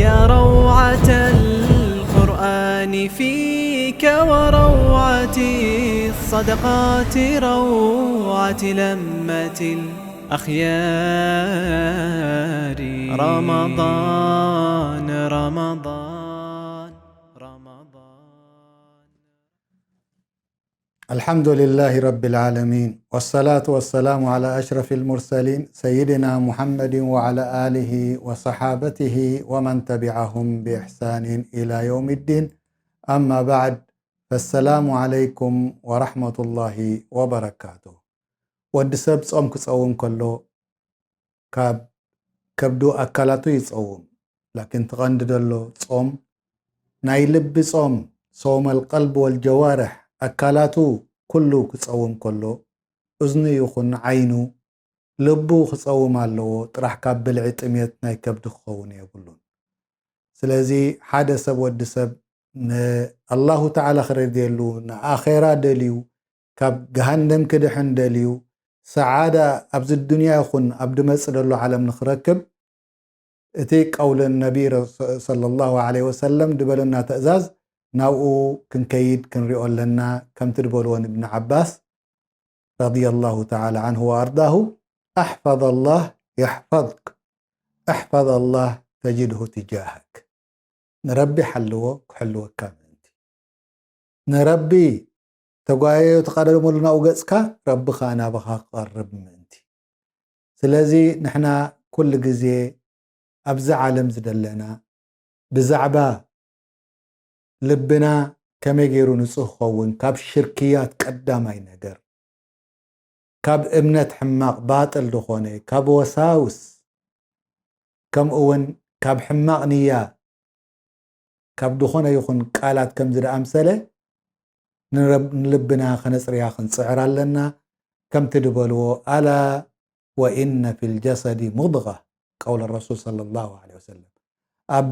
يا روعة القرآن فيك وروعة الصدقات، روعة لمة الأخيار. رمضان، رمضان، رمضان. الحمد لله رب العالمين، والصلاة والسلام على أشرف المرسلين سيدنا محمد وعلى آله وصحابته ومن تبعهم بإحسان إلى يوم الدين. أما بعد، فالسلام عليكم ورحمة الله وبركاته. ወዲ ሰብ ጾም ክጸውም ከሎ ካብ ከብዱ ኣካላቱ ይጸውም። ላኪን ትቐንዲ ደሎ ጾም ናይ ልቢ ጾም፣ ሶመል ቀልብ ወልጀዋርሕ፣ ኣካላቱ ኩሉ ክጸውም ከሎ፣ እዝኑ ይኹን ዓይኑ፣ ልቡ ክጸውም ኣለዎ። ጥራሕ ካብ ብልዒ ጥሜት ናይ ከብዲ ክኸውን የብሉን። ስለዚ ሓደ ሰብ፣ ወዲ ሰብ ንኣላሁ ተዓላ ክረድየሉ፣ ንኣኼራ ደልዩ፣ ካብ ገሃነም ክድሕን ደልዩ፣ ሰዓዳ ኣብዚ ዱንያ ይኹን ኣብ ድመጽእ ደሎ ዓለም ንኽረክብ፣ እቲ ቀውልን ነቢ ረ-፣ ሰለላሁ ዐለይሂ ወሰለም ድበለና ትእዛዝ ናብኡ ክንከይድ ክንሪኦ ኣለና። ከምቲ ድበልዎ ንእብን ዓባስ ረዲየላሁ ተዓላ ዐንሁ ወኣርዳሁ፣ "ኣሕፈዝ ኣላህ የሕፈዝክ፣ ኣሕፈዝ ኣላህ ተጅድሁ ትጃህክ።" ንረቢ ሓልዎ ክሕልወካ ምእንቲ። ንረቢ ተጓየዮ ተቓደመሉ ናብኡ ገጽካ፣ ረቢ ኸኣ ናባኻ ክቐርብ ምእንቲ። ስለዚ ንሕና ኩሉ ግዜ ኣብዚ ዓለም ዝደለና ብዛዕባ ልብና ከመይ ገይሩ ንጹህ ክኸውን፣ ካብ ሽርክያት ቀዳማይ ነገር፣ ካብ እምነት ሕማቕ ባጥል ዝኾነ፣ ካብ ወሳውስ፣ ከምኡ እውን ካብ ሕማቕ ንያ፣ ካብ ዝኾነ ይኹን ቃላት ከምዚ ደኣምሰለ ንረብ-፣ ንልብና ከነጽርያ ክንጽዕር ኣለና። ከምቲ ድበልዎ፣ "ኣላ ወኢነ ፊል ጀሰዲ ሙድጋ"፣ ቀውል ረሱል ሰለላሁ ዐለይሂ ወሰለም። ኣብ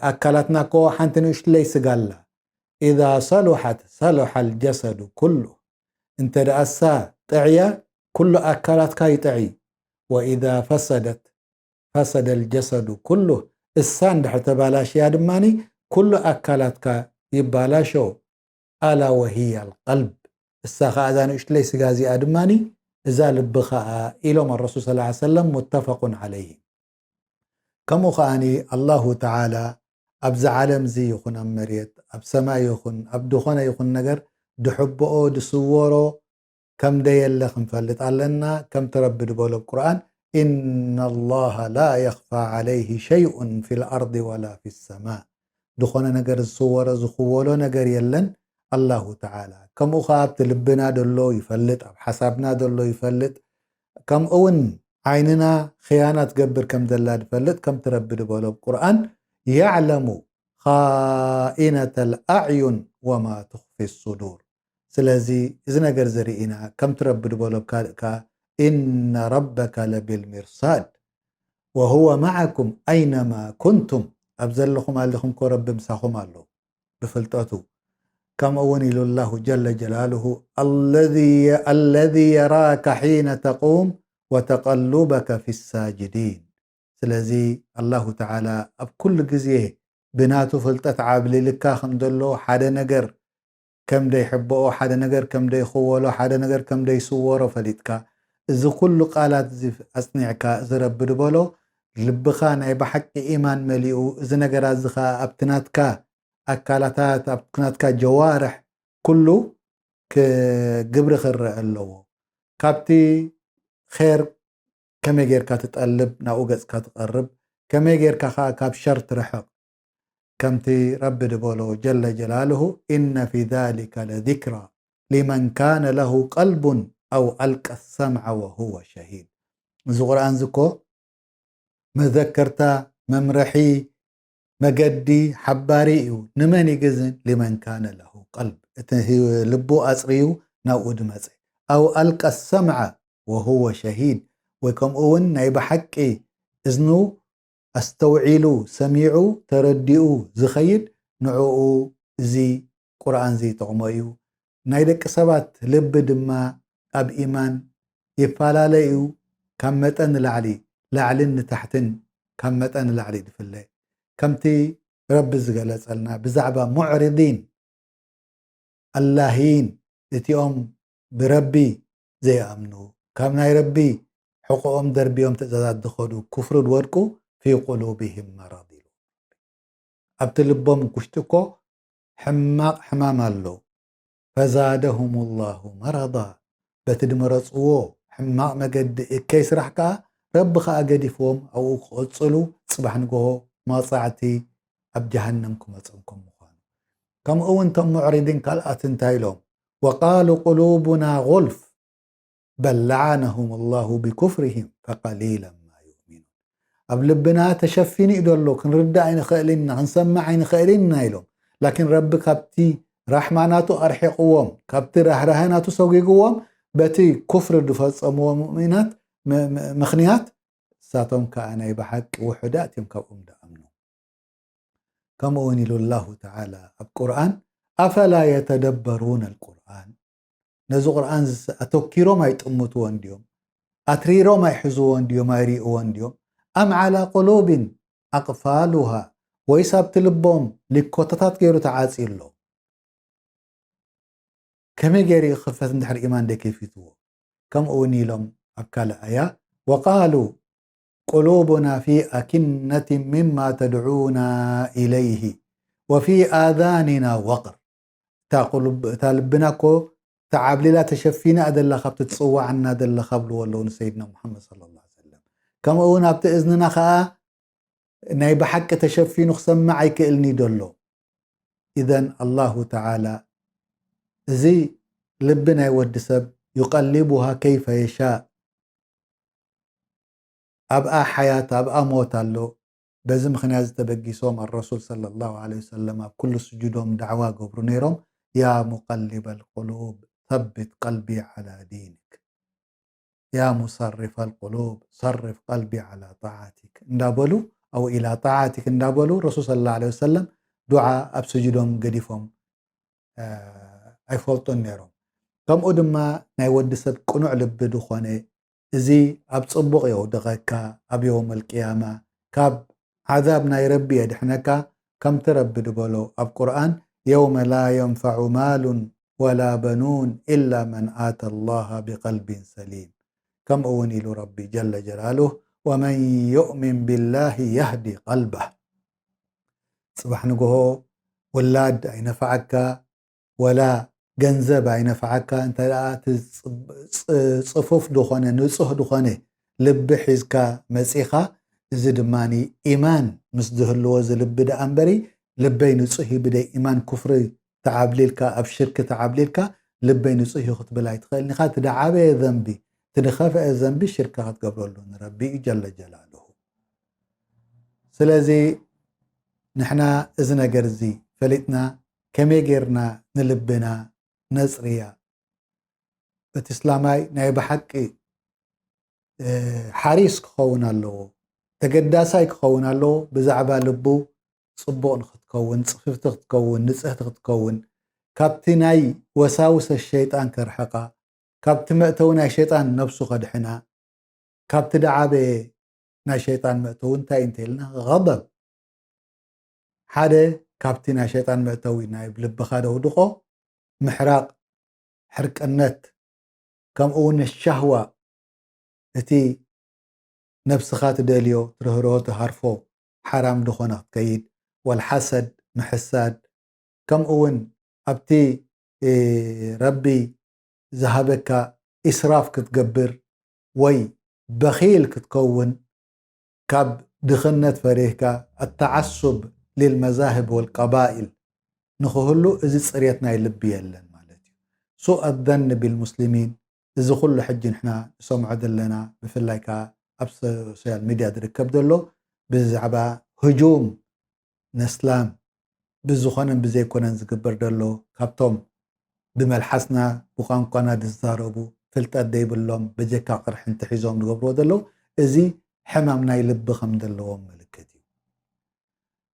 ኣካላትና እኮ ሓንቲ ንእሽትለይ ስጋ ኣላ። "ኢዛ ሰሉሐት ሰሉሐል ጀሰዱ ኩሉ"፣ እንተ ደኣሳ ጠዕያ፣ ኩሉ ኣካላትካ ይጠዒ። "ወኢዛ ፈሰደት ፈሰደል ጀሰዱ ኩሉ"፣ እሳ እንድሕር ተባላሽያ ድማኒ ኩሉ ኣካላትካ ይባላሾ። "ኣላ ወሂያል ቀልብ"፣ እሳ ኸኣ እዛ ንእሽትለይ ስጋ እዚኣ ድማኒ እዛ ልቢ ኸኣ፣ ኢሎም ኣረሱል ሰለላሁ ዐለይሂ ወሰለም። ሙተፈቁን ዐለይሂ። ከምኡ ኸኣኒ ኣላሁ ተዓላ ኣብዚ ዓለም እዚ ይኹን ኣብ መሬት፣ ኣብ ሰማይ ይኹን ኣብ ዝኾነ ይኹን ነገር ድሕብኦ ድስወሮ ከም ደየለ ክንፈልጥ ኣለና። ከምቲ ረቢ ድበሎ ኣብ ቁርኣን፣ "ኢነ ኣላሃ ላ የኽፋ ዐለይሂ ሸይኡን ፊል ኣርዲ ወላ ፊ ሰማእ።" ዝኾነ ነገር ዝስወሮ ዝኽወሎ ነገር የለን ኣላሁ ተዓላ። ከምኡ ኸዓ ኣብቲ ልብና ደሎ ይፈልጥ፣ ኣብ ሓሳብና ደሎ ይፈልጥ። ከምኡ እውን ዓይንና ኽያና ትገብር ከም ዘላ ድፈልጥ፣ ከምቲ ረቢ ድበሎ ኣብ ቁርኣን፣ "የዕለሙ ኻኢነተል ኣዕዩን ወማ ቱኽፊ ሱዱር።" ስለዚ እዚ ነገር እዚ ርኢና፣ ከምቲ ረቢ ድበሎ ኣብ ካልእ ከኣ፣ "ኢነ ረበከ ለቢል ሚርሳድ ወሁወ መዓኩም ኣይነማ ኩንቱም።" ኣብ ዘለኹም ኣለኹም እኮ ረቢ ምሳኹም ኣሎ ብፍልጠቱ። ከምኡ እውን ኢሉ ኣላሁ ጀለ ጀላሉሁ፣ "ኣለዚ፣ ኣለዚ የራከ ሒነ ተቁም ወተቀሉበከ ፊ ሳጅዲን።" ስለዚ ኣላሁ ተዓላ ኣብ ኩሉ ግዜ ብናቱ ፍልጠት ዓብሊልካ ከም ዘሎ፣ ሓደ ነገር ከም ደይሕብኦ፣ ሓደ ነገር ከም ደይኽወሎ፣ ሓደ ነገር ከም ደይስወሮ ፈሊጥካ፣ እዚ ኩሉ ቃላት እዚ ኣጽኒዕካ፣ እዚ ረቢ ድበሎ፣ ልብኻ ናይ ብሓቂ ኢማን መሊኡ፣ እዚ ነገራት እዚ ኸኣ ኣብቲ ናትካ ኣካላታት፣ ኣብቲ ናትካ ጀዋርሕ ኩሉ ክ-፣ ግብሪ ክረአ ኣለዎ። ካብቲ ኼር ከመይ ጌርካ ትጠልብ፣ ናብኡ ገጽካ ትቐርብ፣ ከመይ ጌርካ ኸኣ ካብ ሸር ትርሕቕ። ከምቲ ረቢ ድበሎ ጀለ ጀላልሁ፣ "ኢነ ፊ ዛሊከ ለዚክራ ሊመን ካነ ለሁ ቀልቡን ኣው ኣልቀ ሰምዐ ወሁወ ሸሂድ።" እዚ ቁርኣን እዚ እኮ መዘከርታ፣ መምርሒ፣ መገዲ፣ ሓባሪ እዩ። ንመን እዩ ግዝን? ሊመን ካነ ለሁ ቀልብ፣ እቲ ህይ-፣ ልቡ ኣጽርዩ ናብኡ ድመጸ። ኣው ኣልቀ ሰምዐ ወሁወ ሸሂድ፣ ወይ ከምኡ እውን ናይ ብሓቂ እዝኑ ኣስተውዒሉ፣ ሰሚዑ፣ ተረዲኡ ዝኸይድ፣ ንዕኡ እዚ ቁርኣን እዚ ይጠቕሞ እዩ። ናይ ደቂ ሰባት ልቢ ድማ ኣብ ኢማን ይፈላለ እዩ። ካብ መጠን ንላዕሊ፣ ላዕልን ንታሕትን ካብ መጠን ንላዕሊ ድፍለ። ከምቲ ረቢ ዝገለጸልና ብዛዕባ ሙዕሪዲን ኣላሂን፣ እቲኦም ብረቢ ዘይኣምኑ፣ ካብ ናይ ረቢ ሕቆኦም ደርብዮም ትእዛዛት ዝኸዱ፣ ኩፍሪ ዝወድቁ፣ ፊ ቁሉብህም መረድ ኢሉ። ኣብቲ ልቦም ውሽጢ እኮ ሕማቕ ሕማም ኣሎ። ፈዛደሁም ላሁ መረዳ፣ በቲ ድመረጽዎ ሕማቕ መገዲ እከይ ስራሕ ከኣ ረቢ ከኣ ገዲፍዎም ኣብኡ ክቕጽሉ ጽባሕ ንግሆ መቕጻዕቲ ኣብ ጀሃነም ክመጾም ከም ምዃኑ። ከምኡ እውን እቶም ሙዕሪዲን ካልኣት እንታይ ኢሎም? ወቃሉ ቁሉቡና ጉልፍ በል ለዓነሁም ላሁ ብኩፍርህም ፈቀሊለን ማ ዩእሚኑን። ኣብ ልብና ተሸፊኑ እዩ ዘሎ፣ ክንርዳእ ኣይንኽእል ኢና፣ ክንሰምዕ ኣይንኽእል ኢና ኢሎም። ላኪን ረቢ ካብቲ ራሕማ ናቱ ኣርሒቕዎም፣ ካብቲ ራህራሀ ናቱ ሰጒግዎም፣ በቲ ኩፍሪ ዝፈጸምዎ ሙእሚናት ም- ም- ምኽንያት እሳቶም ከኣ ናይ ብሓቂ ውሑዳት እዮም ካብኦም ድኣምኑ። ከምኡ እውን ኢሉ ኣላሁ ተዓላ ኣብ ቁርኣን፣ ኣፈላ የተደበሩን ኣልቁርኣን፣ ነዚ ቁርኣን ዝስ- ኣተኪሮም ኣይጥምትዎን ድዮም? ኣትሪሮም ኣይሕዝዎን ድዮም? ኣይሪእዎን ድዮም? ኣም ዓላ ቁሉብን ኣቅፋሉሃ፣ ወይስ ኣብቲ ልቦም ሊኮታታት ገይሩ ተዓጽዩ ኣሎ? ከመይ ገይሩ ክኽፈት እንድሕር ኢማን ደይ ከፊትዎ? ከምኡ እውን ኢሎም ኣብ ካልእ ኣያ፣ ወቃሉ ቁሉቡና ፊ ኣኪነትን ሚማ ተድዑና ኢለይህ ወፊ ኣዛኒና ወቅር። እታ ቁሉብ- እታ ልብና እኮ ተዓብሊላ ተሸፊና ደላ ካብቲ ትጽዋዓና ደላ ካብልዎ ኣለዉ ንሰይድና ሙሓመድ ሰለላሁ ዐለይሂ ወሰለም። ከምኡ እውን ኣብቲ እዝንና ከኣ ናይ ብሓቂ ተሸፊኑ ክሰምዕ ኣይክእልኒ ደሎ። ኢዘን ኣላሁ ተዓላ እዚ ልቢ ናይ ወዲ ሰብ ዩቀሊቡሃ ከይፈ የሻእ፣ ኣብኣ ሓያት ኣብኣ ሞት ኣሎ። በዚ ምኽንያት ዝተበጊሶም ኣረሱል ሰለላሁ ዐለይሂ ወሰለም ኣብ ኩሉ ስጁዶም ዳዕዋ ገብሩ ነይሮም፣ ያ ሙቀሊበል ቁሉብ ሰቢት ቀልቢ ዓላ ዲንክ፣ ያ ሙሰሪፈል ቁሉብ ሰሪፍ ቀልቢ ዓላ ጣዓቲክ እንዳበሉ፣ ኣው ኢላ ጣዓቲክ እንዳበሉ ረሱል ሰለላሁ ዐለይሂ ወሰለም ዱዓ ኣብ ስጁዶም ገዲፎም ኣይፈልጡን ነይሮም። ከምኡ ድማ ናይ ወዲ ሰብ ቅኑዕ ልቢ ዝኾነ እዚ ኣብ ጽቡቕ የውድቐካ፣ ኣብ የውመል ቅያማ ካብ ዓዛብ ናይ ረቢ የድሕነካ። ከምቲ ረቢ ዝበሎ ኣብ ቁርኣን፣ የውመ ላ የንፈዑ ማሉን ወላ በኑን ኢላ መን ኣተ ላሃ ብቀልቢን ሰሊም። ከምኡ እውን ኢሉ ረቢ ጀለ ጀላሉህ፣ ወመን ዩእሚን ቢላሂ የህዲ ቀልባህ። ጽባሕ ንግሆ ውላድ ኣይነፍዓካ፣ ወላ ገንዘብ ኣይነፍዓካ፣ እንተ ደኣ እቲ ጽ- ጽ- ጽፉፍ ዝኾነ ንጹህ ዝኾነ ልቢ ሒዝካ መጺኻ፣ እዚ ድማ ኢማን ምስ ዝህልዎ እዚ ልቢ ደኣ እምበሪ፣ ልበይ ንጹህ እዩ ብደይ ኢማን ኩፍሪ ተዓብሊልካ ኣብ ሽርኪ ተዓብሊልካ ልበይ ንጹህ እዩ ክትብል ኣይትኽእልን ኢኻ። እቲ ደዓበየ ዘንቢ እቲ ድኸፍአ ዘንቢ ሽርካ ክትገብረሉ ንረቢ እዩ ጀለ ጀላሉሁ። ስለዚ ንሕና እዚ ነገር እዚ ፈሊጥና ከመይ ጌርና ንልብና ነጽርያ? እቲ እስላማይ ናይ ብሓቂ ሓሪስ ክኸውን ኣለዎ፣ ተገዳሳይ ክኸውን ኣለዎ። ብዛዕባ ልቡ ጽቡቕ ንክትከውን፣ ጽፍፍቲ ክትከውን፣ ንጽህቲ ክትከውን፣ ካብቲ ናይ ወሳውሰ ሸይጣን ከርሕቓ፣ ካብቲ መእተዊ ናይ ሸይጣን ነብሱ ከድሕና፣ ካብቲ ደዓበየ ናይ ሸይጣን መእተዊ እንታይ እንተኢልና፣ غضب ሓደ ካብቲ ናይ ሸይጣን መእተዊ ናይ ልብኻ ደውድቆ፣ ምሕራቕ፣ ሕርቅነት፣ ከምኡ እውን ሻህዋ፣ እቲ ነብስኻ ትደልዮ ትርህርሆ ትሃርፎ ሓራም ዝኾነ ክትከይድ፣ ወልሓሰድ፣ ምሕሳድ፣ ከምኡ እውን ኣብቲ ረቢ ዝሃበካ ኢስራፍ ክትገብር ወይ በኺል ክትከውን፣ ካብ ድኽነት ፈሪህካ ኣተዓሱብ ሊልመዛህብ ወልቀባኢል ንክህሉ፣ እዚ ጽርየት ናይ ልቢ የለን ማለት እዩ። ሱእ ኣዘን ቢልሙስሊሚን፣ እዚ ኩሉ ሕጂ ንሕና ንሰምዖ ዘለና፣ ብፍላይ ከኣ ኣብ ሶሻል ሚድያ ዝርከብ ዘሎ ብዛዕባ ህጁም ነስላም ብዝኾነን ብዘይኮነን ዝግበር ዘሎ፣ ካብቶም ብመልሓስና ብቋንቋና ዝዛረቡ፣ ፍልጠት ዘይብሎም፣ በጀካ ቅርሕንቲ ሒዞም ዝገብርዎ ዘለዉ፣ እዚ ሕማም ናይ ልቢ ከም ዘለዎም ምልክት እዩ።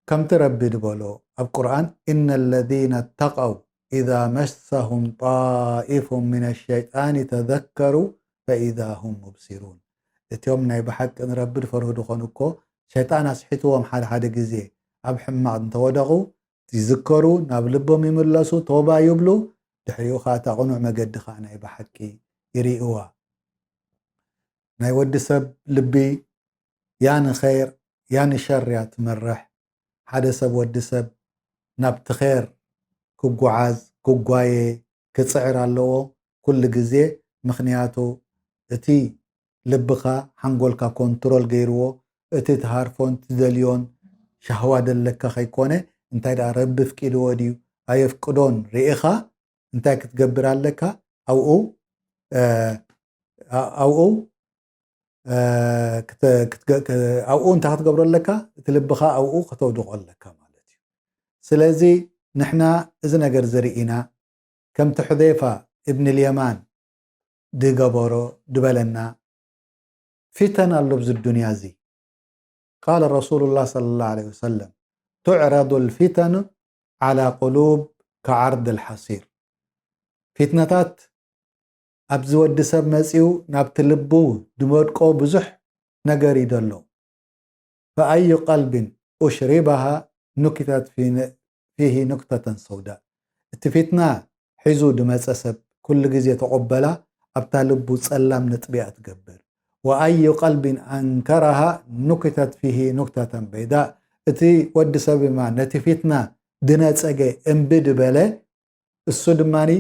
ከምቲ ረቢ ዝበሎ ኣብ ቁርኣን፣ إن الذين اتقوا إذا مسهم طائف من الشيطان تذكروا فإذا هم مبصرون። እቲኦም ናይ ብሓቂ ንረቢ ዝፈርሁ ዝኾኑ እኮ፣ ሸይጣን ኣስሒትዎም ሓደ ሓደ ግዜ ኣብ ሕማቕ እንተወደቑ ይዝከሩ፣ ናብ ልቦም ይምለሱ፣ ቶባ ይብሉ። ድሕሪኡ ኸዓ እታ ቅኑዕ መገዲ ኸዓ ናይ ብሓቂ ይርእይዋ። ናይ ወዲ ሰብ ልቢ ያ ንኸይር ያ ንሸር እያ ትመርሕ። ሓደ ሰብ፣ ወዲ ሰብ፣ ናብቲ ኸይር ክጓዓዝ፣ ክጓየ፣ ክጽዕር ኣለዎ ኩሉ ግዜ። ምኽንያቱ እቲ ልብኻ፣ ሓንጎልካ ኮንትሮል ገይርዎ፣ እቲ ትሃርፎን ትደልዮን ሻህዋ ደለካ ከይኮነ፣ እንታይ ደኣ ረቢ ፍቂድዎ ድዩ ኣየፍቅዶን ርኢኻ እንታይ ክትገብር ኣለካ? ኣብኡ፣ እ፣ ኣ-፣ ኣብኡ፣ እ፣ ክተ-፣ ክትገ-፣ ክ-፣ ኣብኡ እንታይ ክትገብሮ ኣለካ? እቲ ልብኻ ኣብኡ ከተውድቖ ኣለካ ማለት እዩ። ስለዚ ንሕና እዚ ነገር ዘርኢና ከምቲ ሑዘይፋ እብን ልየማን ድገበሮ ድበለና፣ ፊተን ኣሎ ኣብዚ ዱንያ እዚ። ቃለ ረሱሉላህ ሰለላሁ ዐለይሂ ወሰለም፣ ቱዕረዱ ልፊተኑ ዐላ ቁሉብ ከዐርድ ልሐሲር። ፊትነታት ኣብዚ ወዲ ሰብ መጺኡ ናብቲ ልቡ ድመድቆ ብዙሕ ነገር እዩ ደሎ። ፈኣዩ ቀልቢን ኡሽሪበሃ ኑኪተት ፊ-፣ ፊሂ ኑክተተን ሰውዳ። እቲ ፊትና ሒዙ ድመጸ ሰብ ኩሉ ግዜ ተቆበላ ኣብታ ልቡ ጸላም ነጥቢ እያ ትገብር። ወኣዩ ቀልቢን ኣንከረሃ ኑኪተት ፊሂ ኑክተተን በይዳ። እቲ ወዲ ሰብ ድማ ነቲ ፊትና ድነጸገ እምቢ ድበለ፣ እሱ ድማኒ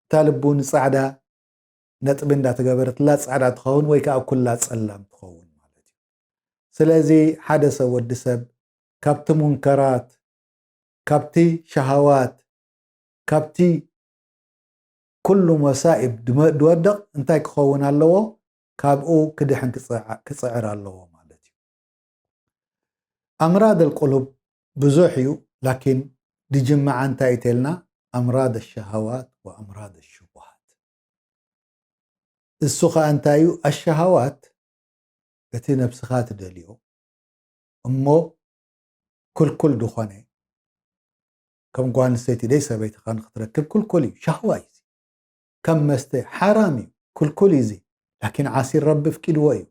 እታ ልቡ ንጻዕዳ ነጥቢ እንዳተገበረትላ ጻዕዳ ትኸውን ወይ ከኣ ኩላ ጸላም ትኸውን ማለት እዩ። ስለዚ ሓደ ሰብ፣ ወዲ ሰብ፣ ካብቲ ሙንከራት፣ ካብቲ ሸሃዋት፣ ካብቲ ኩሉ መሳኢብ ድመ-፣ ድወድቕ እንታይ ክኸውን ኣለዎ? ካብኡ ክድሕን ክጽዕ-፣ ክጽዕር ኣለዎ ማለት እዩ። ኣምራድ ኣልቁሉብ ብዙሕ እዩ፣ ላኪን ድጅምዓ እንታይ እዩ ተልና? ኣምራድ ኣሸሃዋት ወኣምራድ ኣሽቡሃት። እሱ ኸኣ እንታይ እዩ? ኣሸሃዋት፣ እቲ ነብስኻ ትደልዮ እሞ ክልኩል ዝኾነ፣ ከም ጓል ኣንስተይቲ ደይ ሰበይትኻ ንኽትረክብ ክልኩል እዩ፣ ሻህዋ እዩ። ከም መስተ ሓራም እዩ፣ ክልኩል እዩ እዚ። ላኪን ዓሲር ረቢ ኣፍቂድዎ እዩ።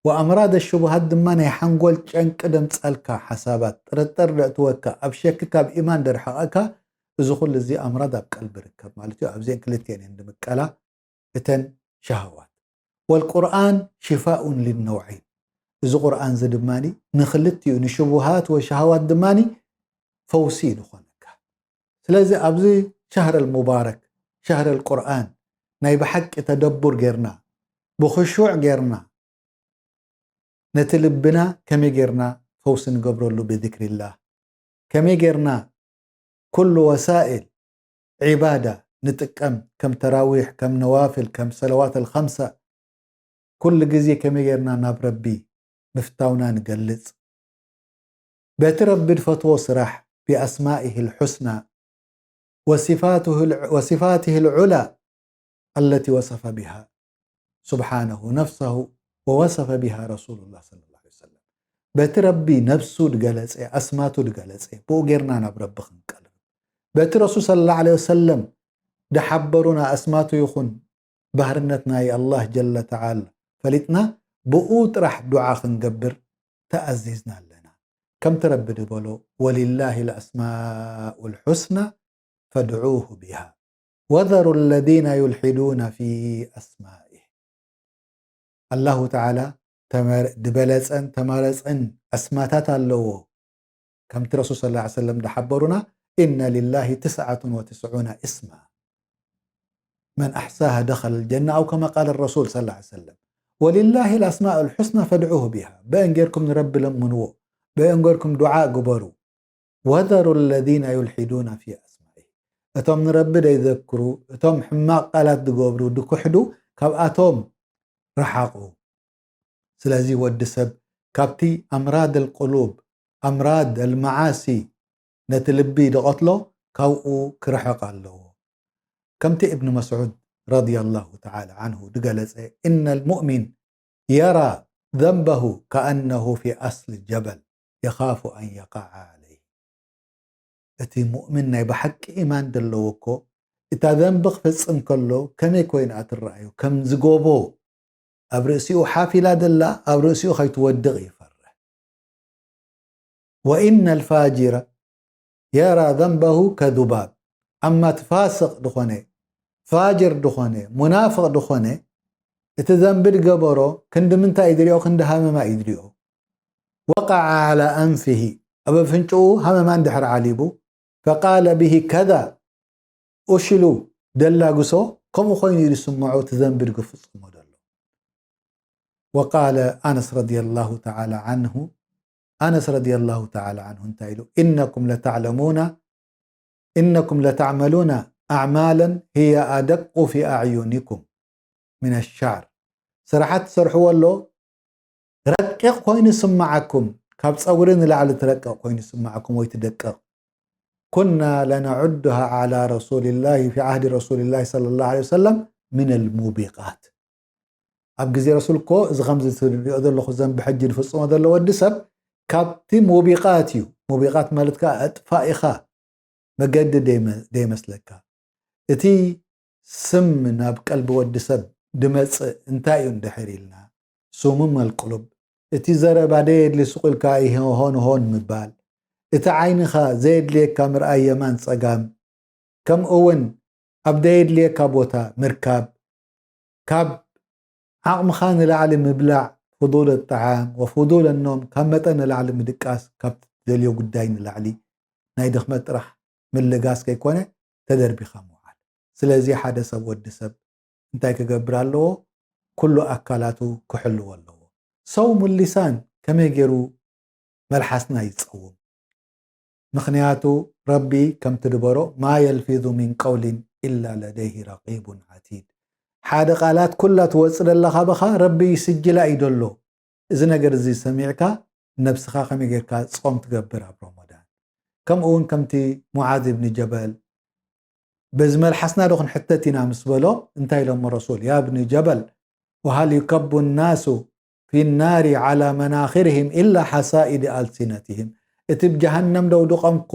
ወኣምራድ ሽቡሃት ድማ ናይ ሓንጎል ጨንቂ ደምጻልካ ሓሳባት፣ ጥርጥር ደእትወካ፣ ኣብ ሸኪ ካብ ኢማን ደርሕቐካ፣ እዚ ኩሉ እዚ ኣምራድ ኣብ ቀልቢ ርከብ ማለት እዩ። ኣብዚአን ክልቲአን እየን ድምቀላ እተን ሸሃዋት። ወልቁርኣን ሽፋኡን ሊነውዐይን። እዚ ቁርኣን እዚ ድማኒ ንክልቲኡ ንሽቡሃት ወሸሃዋት ድማኒ ፈውሲ እዩ ዝኾነካ። ስለዚ ኣብዚ ሸህረል ሙባረክ፣ ሸህረል ቁርኣን ናይ ብሓቂ ተደቡር ጌርና፣ ብኽሹዕ ጌርና፣ ነቲ ልብና ከመይ ጌርና ፈውሲ ንገብረሉ ብዚክሪላህ፣ ከመይ ጌርና ኩሉ ወሳኢል ዒባዳ ንጥቀም፣ ከም ተራዊሕ፣ ከም ነዋፍል፣ ከም ሰለዋት ኣልኸምሳ፣ ኩሉ ግዜ ከመይ ጌርና ናብ ረቢ ምፍታውና ንገልጽ። በቲ ረቢ ድፈትዎ ስራሕ፣ ብኣስማኢሂ ልሑስና ወሲፋትሁ ል-፣ ወሲፋትሂ ልዑላ ኣለቲ ወሰፈ ቢሃ ስብሓነሁ ነፍሰሁ ወወሰፈ ቢሃ ረሱሉላህ ሰለላሁ ዐለይሂ ወሰለም። በቲ ረቢ ነብሱ ድገለጸ፣ ኣስማቱ ድገለጸ፣ ብኡ ጌርና ናብ ረቢ ክንቀርብ። በቲ ረሱል ሰለላሁ ዐለይሂ ወሰለም ድሓበሩና ኣስማቱ ይኹን ባህርነት ናይ ኣላህ ጀለ ተዓላ ፈሊጥና፣ ብኡ ጥራሕ ዱዓ ክንገብር ተኣዚዝና ኣለና። ከምቲ ረቢ ድበሎ፣ ወሊላሂ ልኣስማኡ ልሑስና ፈድዑሁ ቢሃ ወዘሩ ለዚነ ዩልሒዱነ ፊ ኣስማኢህ። ኣላሁ ተዓላ ተመ-፣ ድበለጸን ተመረጸን ኣስማታት ኣለዎ። ከምቲ ረሱል ሰለላሁ ዐለይሂ ወሰለም ድሓበሩና፣ ኢነ ሊላሂ ትስዓቱን ወትስዑነ እስማ መን ኣሕሳሃ ደኸለ ልጀና፣ ኣው ከማ ቃለ ረሱል ሰለላሁ ዐለይሂ ወሰለም። ወሊላሂ ልኣስማኡ ልሑስና ፈድዑሁ ቢሃ። በአን ጌርኩም ንረቢ ለምንዎ፣ በአን ጌርኩም ዱዓ ግበሩ። ወዘሩ ለዚነ ዩልሒዱነ ፊ ኣስማኢህ። እቶም ንረቢ ደይዘክሩ፣ እቶም ሕማቕ ቃላት ድገብሩ፣ ድክሕዱ፣ ካብኣቶም ረሓቑ። ስለዚ ወዲ ሰብ ካብቲ ኣምራድ ኣልቁሉብ፣ ኣምራድ ኣልመዓሲ፣ ነቲ ልቢ ድቐትሎ፣ ካብኡ ክርሕቕ ኣለዎ። ከምቲ እብን መስዑድ ረዲየላሁ ተዓላ ዓንሁ ድገለጸ፣ ኢነ ልሙእሚን የራ ዘንበሁ ከኣነሁ ፊ ኣስሊ ጀበል የኻፉ ኣን የቃዓ ዓለይህ። እቲ ሙእምን ናይ ብሓቂ ኢማን ደለዎ እኮ፣ እታ ዘንቢ ክፍጽም ከሎ ከመይ ኮይና ትረኣዮ? ከም ዝጎቦ ኣብ ርእሲኡ ሓፍ ኢላ ደላ፣ ኣብ ርእሲኡ ከይትወድቕ ይፈርህ። وإن الفاجر يرى ذنبه كذباب. ኣማ እቲ ፋስቕ ዝኾነ፣ ፋጅር ዝኾነ፣ ሙናፍቕ ዝኾነ፣ እቲ ዘንቢ ድገበሮ ክንዲ ምንታይ እዩ ዝሪኦ? ክንዲ ሃመማ እዩ ዝሪኦ። وقع على أنفه፣ ኣብ ኣፍንጭኡ ሃመማ እንድሕር ዓሊቡ፣ فقال به كذا، ኡሽሉ ደላግሶ፣ ከምኡ ኮይኑ እዩ ዝስምዖ እቲ ዘንቢ ድፍጽሞ ዘሎ። وقال أنس رضي الله تعالى عنه، ኣነስ ረዲየላሁ ተዓላ ዓንሁ እንታይ ኢሉ? إنكم لتعلمون، إنكم لتعملون أعمالا هي أدق في أعينكم من الشعر። ስራሓት ትሰርሕዎ ኣሎ፣ ረቂቕ ኮይኑ ይስምዓኩም፣ ካብ ጸጉሪ ንላዕሊ ትረቅቕ ኮይኑ ይስምዓኩም ወይ ትደቅቕ። كنا لنعدها على رسول الله في عهد رسول الله صلى الله عليه وسلم من الموبقات። ኣብ ግዜ ረሱል እኮ እዚ ከምዚ ትሪኦ ዘለኹ ዘንቢ ሕጂ ዝፍጽሞ ዘሎ ወዲ ሰብ ካብቲ ሙቢቓት እዩ። ሙቢቓት ማለት ከኣ ኣጥፋኢኻ መገዲ ደይመ-፣ ደይመስለካ። እቲ ስም ናብ ቀልቢ ወዲ ሰብ ድመጽእ እንታይ እዩ እንድሕር ኢልና፣ ሱሙም ኣልቁሉብ፣ እቲ ዘረባ ደየድሊ ስቕ ኢልካ ሆን ሆን ምባል፣ እቲ ዓይንኻ ዘየድልየካ ምርኣይ የማን ጸጋም፣ ከምኡ እውን ኣብ ደየድልየካ ቦታ ምርካብ፣ ካብ ዓቕምኻ ንላዕሊ ምብላዕ፣ ፍዱል ጣዓም ወፍዱል ኖም፣ ካብ መጠን ንላዕሊ ምድቃስ፣ ካብ ትደልዮ ጉዳይ ንላዕሊ ናይ ድኽመት ጥራሕ ምልጋስ ከይኮነ ተደርቢኻ ምውዓል። ስለዚ ሓደ ሰብ፣ ወዲ ሰብ እንታይ ክገብር ኣለዎ? ኩሉ ኣካላቱ ክሕልዎ ኣለዎ። ሰውሙ ሊሳን ከመይ ገይሩ መልሓስና ይጸውም? ምኽንያቱ ረቢ ከምቲ ድበሮ ما يلفظ من قول إلا لديه رقيب عتيد። ሓደ ቃላት ኩላ ትወጽእ ደላ ካባኻ ረቢ ይስጅላ እዩ ደሎ። እዚ ነገር እዚ ሰሚዕካ ነብስኻ ከመይ ጌርካ ጾም ትገብር ኣብ ረመዳን? ከምኡ እውን ከምቲ ሙዓዝ ብን ጀበል በዚ መልሓስና ዶ ክንሕተት ኢና ምስ በሎ እንታይ ኢሎሞ ረሱል? يا ابن جبل وهل يكب الناس في النار على مناخرهم إلا حصائد ألسنتهم። እቲ ብጀሃነም ደውድቖም እኮ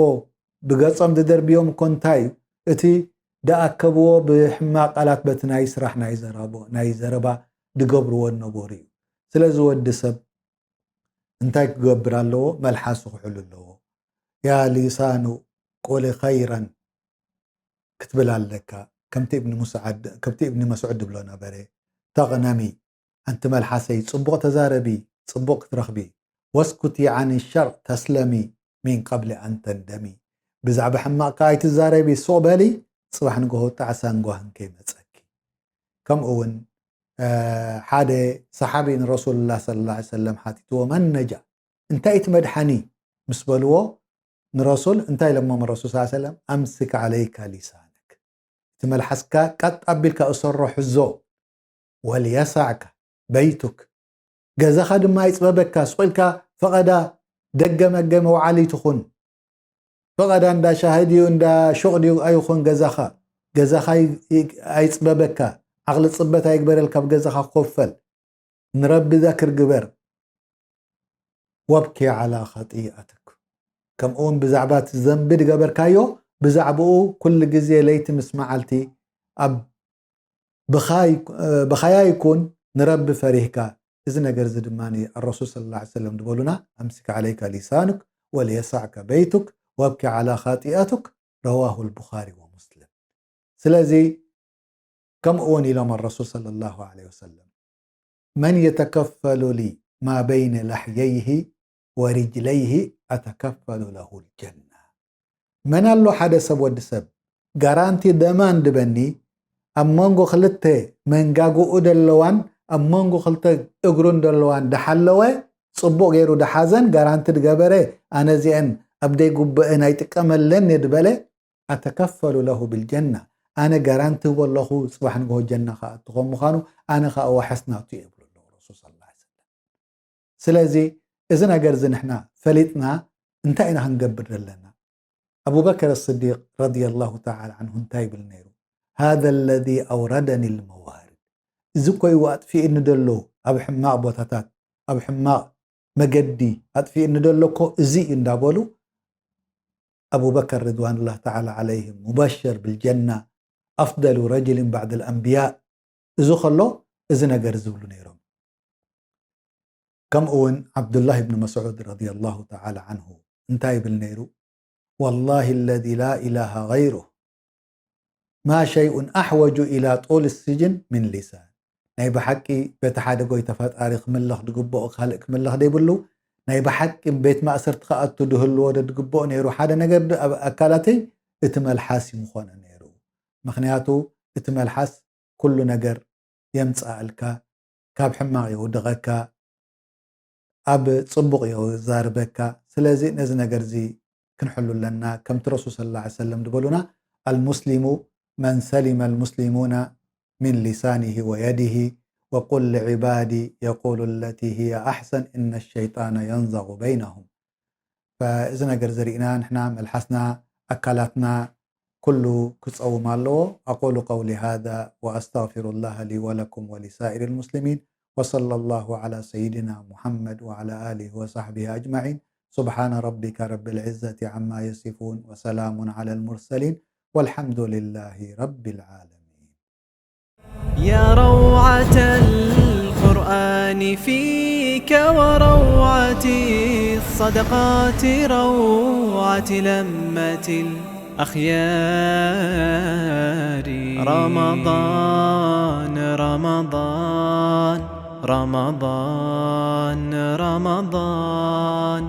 ብገጾም ዝደርብዮም እኮ እንታይ እዩ? እቲ ደኣከብዎ ብሕማቕ ቃላት በቲ ናይ ስራሕ ናይ ዘረቦ-፣ ናይ ዘረባ ድገብርዎ ነበሩ እዩ። ስለዚ ወዲ ሰብ እንታይ ክገብር ኣለዎ? መልሓሱ ክሕሉ ኣለዎ። يا لسان قل خيرا ክትብል ኣለካ። ከምቲ እብኒ ሙስዓድ-፣ ከምቲ እብኒ መስዑድ ድብሎ ነበረ፣ ተቕነሚ፣ ኣንቲ መልሓሰይ ጽቡቕ ተዛረቢ፣ ጽቡቕ ክትረኽቢ። واسكتي عن الشر تسلمي من قبل أن تندمي። ብዛዕባ ሕማቕ ከኣ ኣይትዛረቢ፣ ሱቕ በሊ፣ ጽባሕ ንግሆ ጣዕሳን ጓህን ከይመጸኪ። ከምኡ እውን፣ እ፣ ሓደ ሰሓቢ ንረሱሉላህ ሰለላሁ ዐለይሂ ወሰለም ሓቲትዎ፣ መን ነጃ፣ እንታይ እቲ መድሓኒ ምስ በልዎ፣ ንረሱል እንታይ ኢሎሞም? ረሱል ሰለላሁ ዐለይሂ ወሰለም፣ ኣምስክ ዓለይካ ሊሳነክ፣ እቲ መልሓስካ ቀጥ ኣቢልካ እሰሮ፣ ሕዞ። ወልየሳዕካ በይቱክ፣ ገዛኻ ድማ ኣይጽበበካ። ስቕ ኢልካ ፈቐዳ ደገ መገ መውዓሊ ትኹን። ፈቐዳ እንዳ ሻሂ ድዩ እንዳ ሹቕ ድዩ ኣይኹን ገዛኻ። ገዛኻ ኣይ-፣ ኣይጽበበካ። ዓቕሊ ጽበት ኣይግበረልካ፣ ኣብ ገዛኻ ኮፍ በል። ንረቢ ዘክር ግበር። ወብኪ ዓላ ኸጢኣትክ። ከምኡ እውን ብዛዕባ እቲ ዘንቢ ዝገበርካዮ፣ ብዛዕባኡ ኩሉ ግዜ ለይቲ ምስ መዓልቲ ኣብ ብኻይ-፣ ብኻያ ይኩን ንረቢ ፈሪህካ። እዚ ነገር እዚ ድማ ኣረሱል ሰለላሁ ዐለይሂ ወሰለም ዝበሉና፣ ኣምሲክ ዓለይካ ሊሳኑክ ወልየሳዕካ በይቱክ ወብኪ ዓላ ኻጢኣቱክ፣ ረዋሁ ልቡኻሪ ወሙስሊም። ስለዚ ከምኡ እውን ኢሎም ኣረሱል ሰለላሁ ዐለይሂ ወሰለም፣ መን የተከፈሉ ሊ ማ በይነ ላሕየይሂ ወሪጅለይሂ ኣተከፈሉ ለሁ ልጀና። መን ኣሎ ሓደ ሰብ፣ ወዲ ሰብ ጋራንቲ ደማን ድበኒ ኣብ መንጎ ክልተ መንጋግኡ ደለዋን ኣብ መንጎ ክልተ እግሩን ደለዋን ድሓለወ፣ ጽቡቕ ገይሩ ድሓዘን ጋራንቲ ድገበረ፣ ኣነ እዚአን ኣብ ደይጉብአን ኣይጥቀመለን እየ ድበለ፣ ኣተከፈሉ ለሁ ብልጀና፣ ኣነ ጋራንቲ ህቦ ኣለኹ ጽባሕ ንግሆ ጀና ክኣቱ ከም ምዃኑ፣ ኣነ ኸኣ ዋሕስ ናቱ እየ ይብሉ ኣለዉ ረሱል ሰለላሁ ዐለይሂ ወሰለም። ስለዚ እዚ ነገር እዚ ንሕና ፈሊጥና እንታይ ኢና ክንገብር ዘለና? ኣቡበከር ስዲቅ ረዲየላሁ ተዓላ ዓንሁ እንታይ ይብል ነይሩ? ሃዛ ለዚ ኣውረደኒ ልመዋርድ፣ እዚ እኮ እዩ ኣጥፊእኒ ደሎ፣ ኣብ ሕማቕ ቦታታት፣ ኣብ ሕማቕ መገዲ ኣጥፊእኒ ደሎ እኮ እዚ እዩ እንዳበሉ፣ ኣቡበከር ሪድዋንላህ ተዓላ ዓለይሂም ሙበሽር ብልጀና፣ ኣፍደሉ ረጅልን ባዕድ ልኣንብያ፣ እዚ ከሎ እዚ ነገር ዝብሉ ነይሮም። ከምኡ እውን ዓብዱላህ ብን መስዑድ ረዲየላሁ ተዓላ ዓንሁ እንታይ ይብል ነይሩ? والله الذي لا إله غيره ما شيء أحوج إلى طول السجن من لسان። ናይ ብሓቂ በቲ ሓደ ጎይታ ፈጣሪ ክምለኽ ድግብኦ ካልእ ክምለኽ ደይብሉ፣ ናይ ብሓቂ ቤት ማእሰርቲ ክኣቱ ድህልዎ ዶ ድግብኦ ነይሩ ሓደ ነገር ዶ ኣብ ኣካላተይ? እቲ መልሓስ እዩ ምኾነ ነይሩ። ምኽንያቱ እቲ መልሓስ ኩሉ ነገር የምጽኣልካ፣ ካብ ሕማቕ የውድቐካ፣ ኣብ ጽቡቕ የዛርበካ። ስለዚ ነዚ ነገር እዚ ክንሕሉ ኣለና። ከምቲ ረሱል ሰለላሁ ዐለይሂ ወሰለም ዝበሉና፣ المسلم من سلم المسلمون من لسانه ويده وقل لعبادي يقولوا التي هي أحسن إن الشيطان ينزغ بينهم. እዚ ነገር እዚ ርኢና ንሕና መልሓስና ኣካላትና ኩሉ ክጸውም ኣለዎ። أقول قولي هذا وأستغفر الله لي ولكم ولسائر المسلمين وصلى الله على سيدنا محمد وعلى آله وصحبه أجمعين. سبحان ربك رب العزة عما يصفون وسلام على المرسلين والحمد لله رب العالمين. يا روعة القرآن فيك وروعة الصدقات روعة لمة الأخيار. رمضان رمضان رمضان رمضان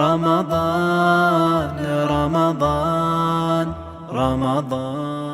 رمضان رمضان رمضان